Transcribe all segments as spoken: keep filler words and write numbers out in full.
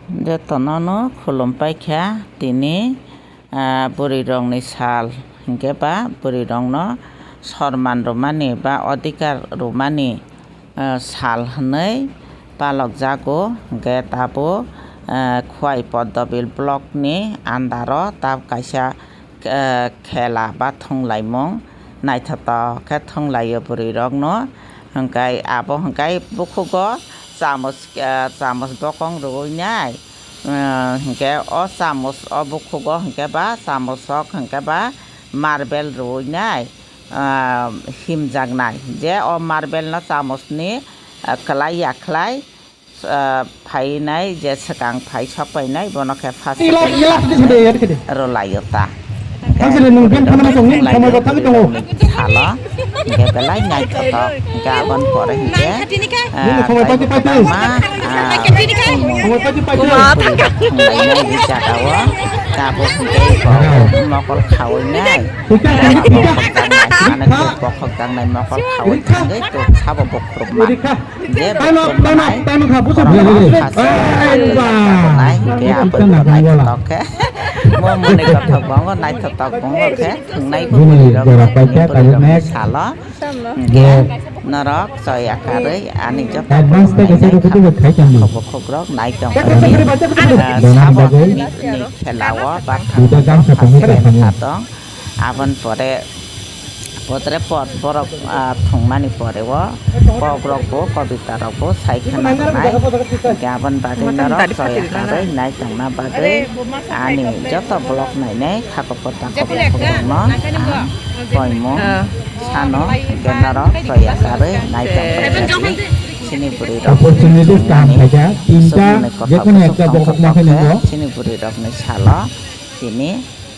Jotono no khulum paikha tini, ah, bwrwi rokni sal, hinkhe ba bwrwi rokno sorman rwmani ba odhikar rwmani, ah, sal hwnwi palok jago. Hinkhe tabuk, ah, Khowai Poddobil block ni under o tab kaisa, ah, khela ba thwnglaimung naithotok khe thwnglaio bwrwi rokno. Hinkhe abo hinkhe bukhugo chamos, ah, chamos bokong rwui nai. Ah, hinkhe o chamos o bukhugo hinkhe ba chamos sok hinkhe ba marble rwui nai, ah, himjaknai. Je o marble no chamos ni, ah, kwlai ya khlai, ah, phainai je swkang phai sok painai bono khe first Ila, ila, khe de, ila, khe de. Rwlaio ta. Ang sini nung ben khana tong ni, samai ba thang tongo. Salo, hinkhe belai naithotok, hinkhe aboni pore hinkhe, ah, Nini samai taibo pati pati. Kwbangma, ah, Samai pati pati. Thanglainai rijak o, tabuk hinkhe mokol khaui nai. Ika, ika, ika. Bokhok jangnai, mokol khaui thangwi tok sabo bokhorok ma. Ika. Je time up, time up, time up, busa, busa, busa. Ai, ba. Nai, hinkhe aboni pore naithotok khe. Mo moni kothok bongo, naithotok bongo khe, thwngnai bo bwrwi rok, bwrwi rok salo. Hinkhe norok choya karwi ani joto advance tei kaisa rok kutu khai tangdi. Khobok khobok nai tong khe. Sabo ni, ni khela o ba tong. Aboni pore Potre pot borok, ah, thwngmani pore o kok rok bo, kobita rok bo sai khna rwnai. Hinkhe aboni bagwi norok choya karwi nai tongna bagwi ani joto vlog nainai kha kopo ta kopo rokno ang poimung sano, hinkhe norok choya karwi nai tongna bagwi chini bwrwi rok. Opportunities kaham khaikha, tinta, jekunu ekta bokhok ma khe nwngo. Chini bwrwi rokni salo tini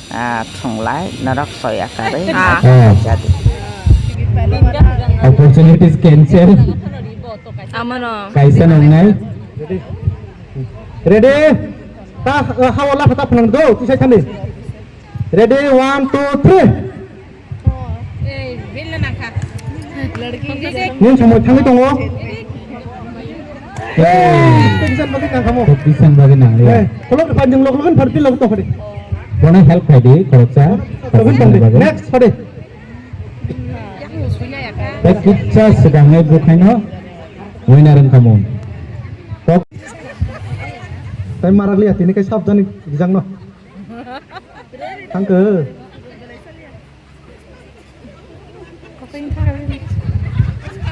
Ah, thwnglai, norok soya karwi, ah, naithok khaijadi. Opportunities cancel. Amano. Kaisa nongnai. Ready? Ta, eh, hawa la khata phwnang do, kisai thani. Ready, one, two, three. Nini samung thangwi tongo. Hey. Tei bisan bagwi nang kamo. Tei bisan bagwi nang liya. Hey, kolok panjang lok lok phar pilok to phari. Bono help khai di, khoroksa. Togwi tong di. Next, phari. Tei kitsa swkangwi bukhaino winner wng kamo. Tok. Tei marak liya, tini kai sabjani rijak no. Thangkhe.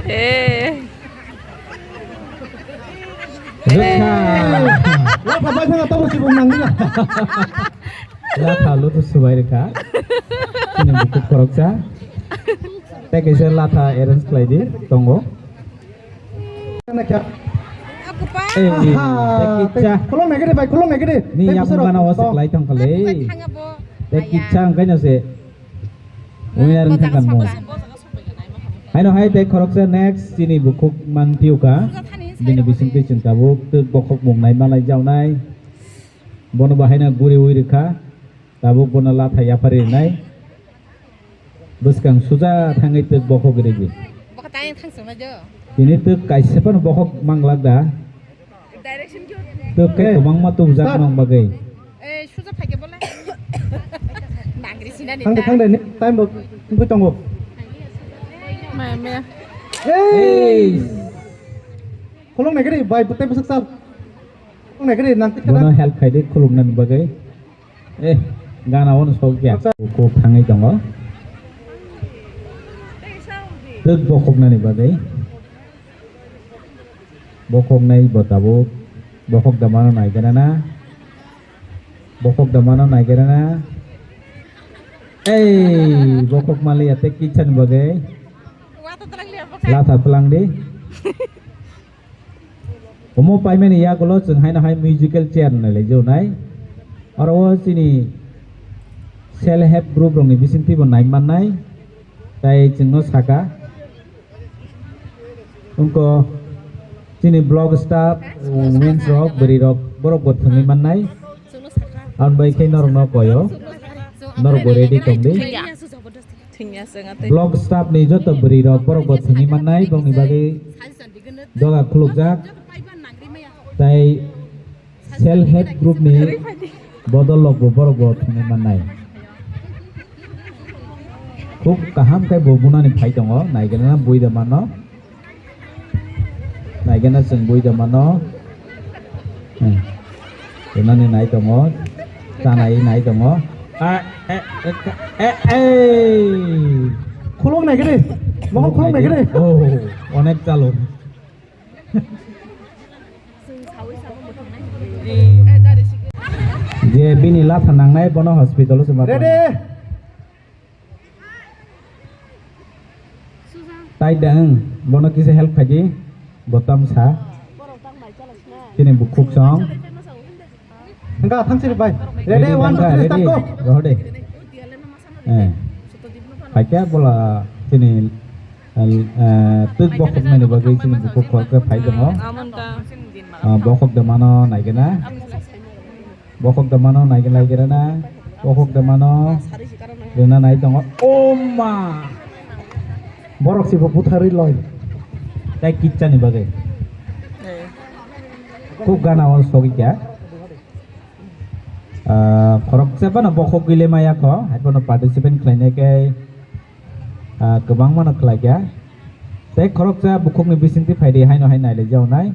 Eh. Rwkha. Latha bai phano tabuk sibuk nangdi na. Latha lutu subai rwkha. Chini bukhuk khoroksa. Tei kaisa latha arrange khlai di, tongo. Eh, aha, tei kitsa. Khulum nai gede bai, khulum nai gede. Ni tei yakung busoro gana o se tong. Khlai tong kha le. Tei kitsa wngkha no se. Winner wngkha kan mo. Haino hai tei khoroksa next chini bukhuk mang tiyuka. Bini bising twi chwng tabuk twk bokhok mung nai malai jaunai. Bono bo haino guri ui rwkha. Tabuk bono latha yapharwi rwnai. Bwskang suja thangwi twk bokhok rwdi. Bokha tayang thangsuknai jo. Tini twk kaisa phano bokhok manglak da. Direction khe. Twk khe kwbangma tubujak nong bagwi. Eh, suja phaikhe bole. Nangri sinani. Thangde, thangde, ni time bo wngwi tongo. Maya, maya. Hey! Khulung nai gede, bai, butai bwswk sal. Khulung nai gede, nang tikha. Bono help khaidi khulungnani bagwi. Eh, gana ono sok ya. Acha. Kok thangwi tongo. Twk bokhoknani bagwi. Bokhoknai bo tabuk. Bokhok da mano nai gana na. Bokhok da mano nai gana na. Ei, bokhok mali ya te kitchen bagwi. Latha tlang di. Omo paimani yagulo chwng haino hai musical chair nai lai jonai. Oro o chini self help group rokni bisingtwi bo nai mannai. Tai chwngno saka. Wngkha chini block staff, women's rok, bwrwi rok, borok bo thwngwi mannai. Ang bai khe norokno koyo. Norok bo ready tongdi. Block staff ni joto bwrwi rok borok bo thwngwi mannai, bongni bagwi doga khulukjak. Tai Self help group ni bodol rok bo borok bo thwngwi mannai. Khub kaham khe bo bunani phai tongo, naigena bui da mano. Naigena chwng bui da mano. Hmm. Rwnani nai tongo. Chanai nai tongo. A, e, e, ka-, e, e. Khulok nai khe de. Mohor khulok nai khe de. Oh, onek chalo. Je bini latha nangnai bono hospital o se ma. Ready? Tai da, ang bono kisa help khai di, bo tamsa. Chini bukhuk song. Engka thang siri bai. Ready, one, two, three, start, go. Rohde. Eh. Phaikya bola chini, eh, twk bokhok nani bagwi chini bukhuk khoroksa phai tongo. Ah, bokhok da mano naigena. Bokhok da mano naigena laigena na. Bokhok da mano. Rwna nai tongo. Oh ma! Borok sibo butharwi loi. Tai kichani bagwi. Khub gana o sogwi kya. Ah, khoroksa bano bokhok gile maya kho, hai bono participant khlainai khe, ah, kwbangma no khlai kha. Tei khoroksa bukhukni bisingtwi phai di, haino hai nailai jaonai.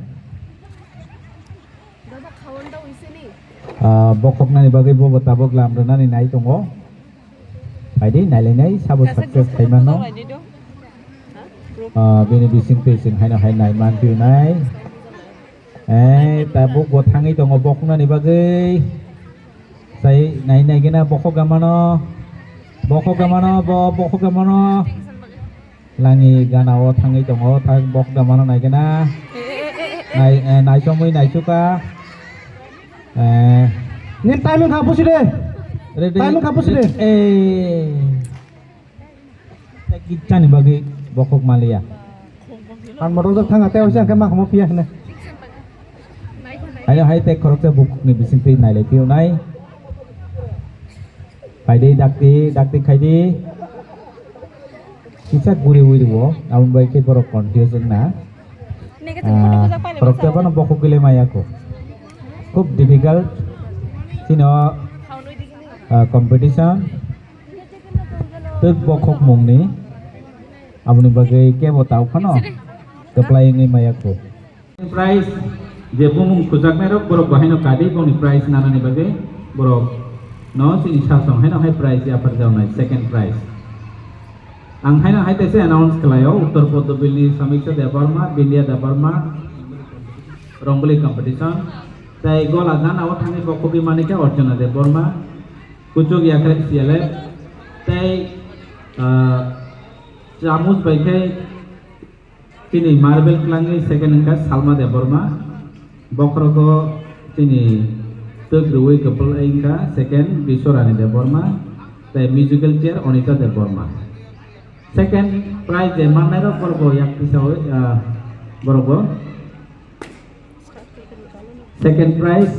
Ah, bokhoknani bagwi bobo tabuk lam rwnani nai tongo. Phaidi, nailainai, sabo success khaimano. Ah, bini bising twi chwng haino hai nai man phiyunai. Eh, tabuk bo thangwi tongo bokhoknani bagwi. Sai nai nai gena bokhok gamano. Bokhok gamano, bo bokhok gamano. Langi gana o thangwi tongo, thang bok da mano nai gana. Nai, eh, nai chomwi nai chuka. Eh. Ni time kha pusi de. Ready? Time kha pusi de. Eh. Kichani bagwi bokhok maliya. Ang motor jok thang ate oise ang khe ma khamo piya hene. Ayo hai tek khoroksa bukhukni bisingtwi nailai piyonai. Phaidi dakti, dakti khaidi. Kisa guri ui rwo, aboni bai khe borok confuse wngna. Ah, khoroksa bono bokhok gile maya kho. Khub difficult. Chini o, ah, competition. Twk bokhok mungni. Aboni bagwi kebo tao phano kwplai wngwi maya kho. Prize je bumung khujaknairok borok bo haino kadi bongni prize nanani bagwi borok no chini sasong haino hai prize yapharjaknai second prize. Ang haino hai teisa announce khlaio Uttor Poddobilni Samiksa Debbarma, Bindya Debbarma, Rongoli competition, tei gola gana o thangwi bokhogwi manikha Archana Debbarma, Kuchuk Yakhrai C L F, tei, ah, Chamuj bai khe Chini marble klangwi second wngkha Salma Debbarma, bokhorogo chini twk rwui kwplai wngkha second Biswarani Debbarma, tei musical chair Anita Debbarma. Second prize je mannairok borokbo yak tisaui, ah, borokbo. Second prize